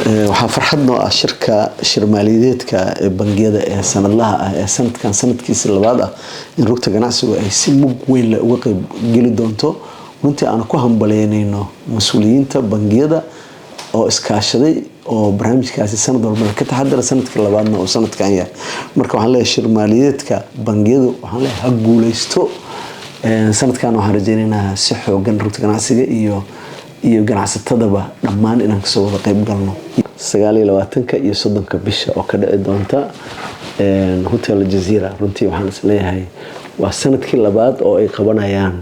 Waxaa farxad noo ah shirka shir maaliyadeedka ee bangiyada ee sanadlaha ah ee sanadkan sanadkiisa labaad ah in Rugta Ganacsigu ay si mug weyn leh uga qeyb geli doonto. Runtii aan ku hambalyeyneyno mas-uuliyiinta bangiyada oo iskaashaday oo barnaamijkaasi sanad walbana ka taxadara, sanadkii labaadna oo sanadkan yahay. Marka waxaan leeyahay shir maaliyadeedka bangiyadu, waxaan leeyahay ha guuleysto. Sanadkan waxaan rajeyneynaa si xoogan Rugta Ganacsiga iyo ganacsatadaba dhammaan inaan kasoo wada qeyb galno 29-ka iyo 30-ka bisha oo ka dhici doonta Hotel Jazeera. Runtii waxaan isleeyahay waa sanadkii labaad oo ay qabanayaan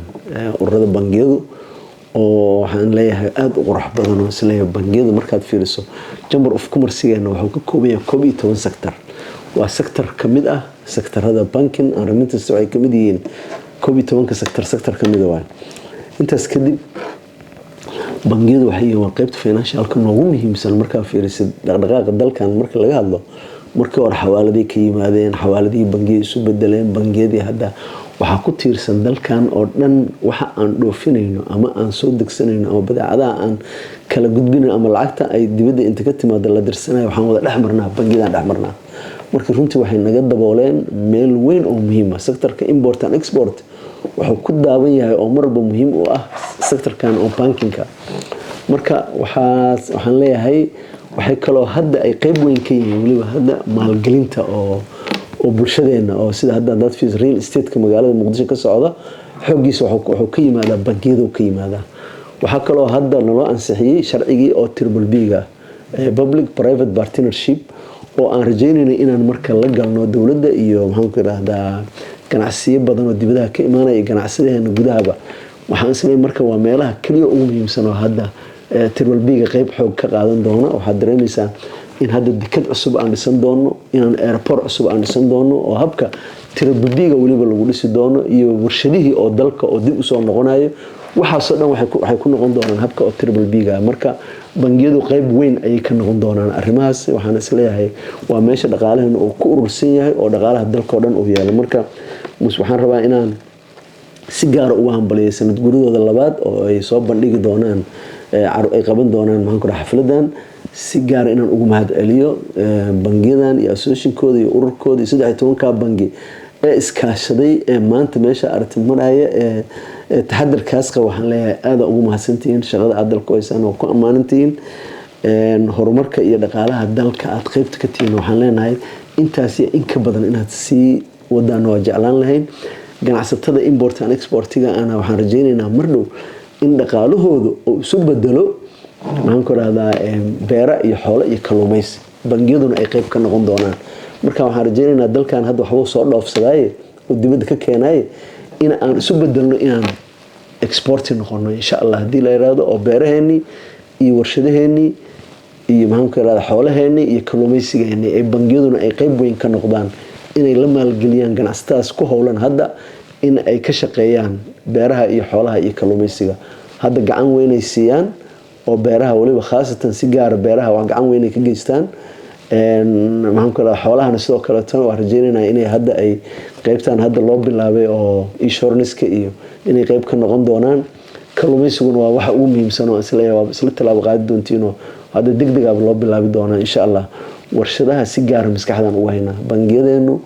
ururada bangiyadu, oo waxaan leeyahay aada u qurux badan, oo isleeyahay bangiyadu markaad fiiriso Chamber of Commerce-geena wuxuu ka kooban yahay 11 sector. Waa sector kamid ah sectorada banking and remittance, waxay kamid yihiin 11-ka sector, sector kamid ah. Intaas kadib, bangiyadu waxay yihiin waa qeybta financialka noogu muhiimsan. Markaa fiirisid dhaqdhaqaaqa dalkan marka laga hadlo, markii hore xawaaladay ka yimaadeen, xawaaladihii bangiya isu bedeleen. Bangiyadii hadda waxaa ku tiirsan dalkan oo dhan. Waxa aan dhoofinayno ama aan soo degsanayno ama badeecadaha aan kala gudbinayno ama lacagta ay dibadda inta ka timaado la dirsanayo, waxaan wada dhex marnaa bangiyadaan dhex marnaa. Marka runtii waxay naga dabooleen meel weyn oo muhiim ah. Sectorka import and export wuxuu ku daaban yahay oo marwalba muhiim u ah sectorkan oo bankingka. Marka waxaan leeyahay waxay kaloo hadda ay qeyb weyn ka yihiin weliba hadda maalgelinta oo bulshadeena, oo sida hadda dad fiis real estate-ka magaalada Muqdisho ka socda xooggiisa wuxuu ka yimaadaa bangiyada ka yimaadaa. Waxaa kaloo hadda naloo ansixiyey sharcigii oo triple P-ga, public private partnership, oo aan rajeynayno inaan marka la galno dowladda iyo, maxaanku irahdaa, ganacsiyo badan oo dibadaha ka imaanaya iyo ganacsadaheena gudahaba. Waxaan isleeyahay marka waa meelaha keliya ugu muhiimsan oo hadda triple P-ga qeyb xoog ka qaadan doona. Waxaad dareemaysaa in hadda dekad cusub aan dhisan doono, inaan airport cusub aan dhisan doono oo habka triple P-ga weliba lagu dhisi doono, iyo warshadihii oo dalka oo dib usoo noqonayo. Waxaasoo dhan waxay ku noqon doonaan habka oo triple P-ga. Marka bangiyadu qeyb weyn ayay ka noqon doonaan arrimahaas. Waxaan isleeyahay waa meesha dhaqaalaheena uu ku urursan yahay oo dhaqaalaha dalka oo dhan uu yaalo. Marka waxaan rabaa inaan si gaara uga hambaliyay sanad guridooda labaad oo ay soo bandhigi doonaan, ay qaban doonaan, maxaan ku dhaha, xafladan. Si gaara inaan ugu mahad celiyo bangiyadan iyo associationkooda iyo ururkooda iyo 13-ka bangi ee iskaashaday ee maanta meesha aragti maraya ee taxadarkaas qaba. Waxaan leeyahay aada ugu mahadsantihiin shaqada aad dalka haysaan oo ku ammaanantihiin horumarka iyo dhaqaalaha dalka aad qeybta ka tihiin. Waxaan leenahay intaas iyo in ka badan inaad sii wadaan waa jeclaan lahayn. Ganacsatada import and exportiga ana waxaan rajeyneynaa mar dhow in dhaqaalahooda uu isu bedelo, maxaan ku rahdaa, beera iyo xoolo iyo kalluumaysi, bangiyaduna ay qeyb ka noqon doonaan. Marka waxaan rajeyneynaa dalkan hadda waxbuu soo dhoofsadaaye oo dibadda ka keenaaye in aan isu bedelno inaan exporti noqono, insha Allah, haddii la yiraahdo, oo beeraheenii iyo warshadaheenii iyo, maxaan ku rahdaa, xoolaheenii iyo kalluumaysigeenii ay bangiyaduna ay qeyb weyn ka noqdaan, inay la maalgeliyaan ganacsatadaas ku howlan hadda in ay ka shaqeeyaan beeraha iyo xoolaha iyo kalluumaysiga. Hadda gacan weynay siiyaan oo beeraha weliba khaasatan si gaara beeraha waa gacan weynay ka geystaan. Maxaan ku rahdaa, xoolahana sidoo kaleetona waan rajeynaynaa inay hadda ay qeybtan hadda loo bilaabay oo insurance-ka iyo inay qeyb ka noqon doonaan. Kalluumaysiguna waa waxa ugu muhiimsan oo isleeyahay waa isla tallaabo qaadi doontiinoo hadda deg degaaba loo bilaabi doonaa, insha Allah. Warshadaha si gaara maskaxdan uga haynaa. Bangiyadeenu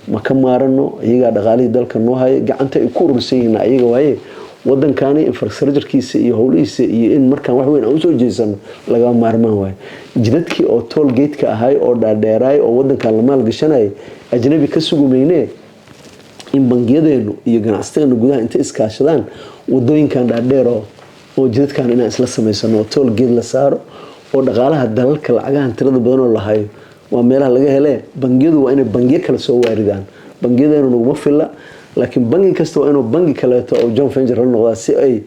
ma ka maarano, iyagaa dhaqaalihii dalka noo haya, gacanta ay ku urursan yihiin ayaga waaye. Wadankani infrastructurekiisa iyo howlihiisa iyo in markaan wax weyn aan usoo jeesano lagama maarmaan waayo. Jidadkii oo toll gate-ka ahay oo dhaadheeraay oo wadankan la maalgashanayay ajnabi ka sugumaynee, in bangiyadeenu iyo ganacsateenu gudaha intay iskaashadaan wadooyinkan dhaadheer oo jidadkan inaan isla samaysano oo toll gate la saaro oo dhaqaalaha dalalka lacagahan tirada badan oo la hayo waa meelaha laga hele. Bangiyadu waa inay bangiyo kale soo waaridaan. Bangiyadeenu naguma filla, laakiin bangi kasta waa inuu bangi kaleeto oo joint venture la noqdaa si ay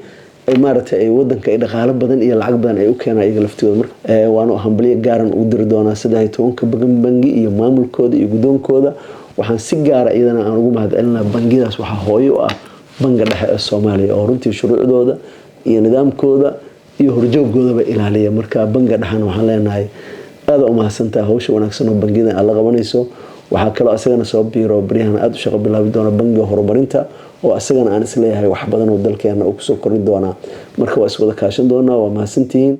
maaragtay ay wadanka ay dhaqaalo badan iyo lacag badan ay u keenaan iyaga laftigooda. Marka waanu hambalyo gaaran ugu diri doonaa 13-ka bangi iyo maamulkooda iyo guddoonkooda. Waxaan si gaara iyadana aan ugu mahad celinaa bangiyadaas. Waxaa hooyo u ah Banka Dhexe ee Soomaaliya oo runtii shuruucdooda iyo nidaamkooda iyo horjooggoodaba ilaaliya. Marka Banka Dhexena waxaan leenahay aada u mahadsantaha hawsha wanaagsan oo bangiyadan aad la qabanayso. Waxaa kaloo asagana soo biiro baryahan aada u shaqo bilaabi doona Bangiga Horumarinta, oo asagana aan isleeyahay wax badan oo dalkeena uu kusoo kordhin doonaa. Marka waa iswada kaashan doonaa. Waa mahadsantihiin.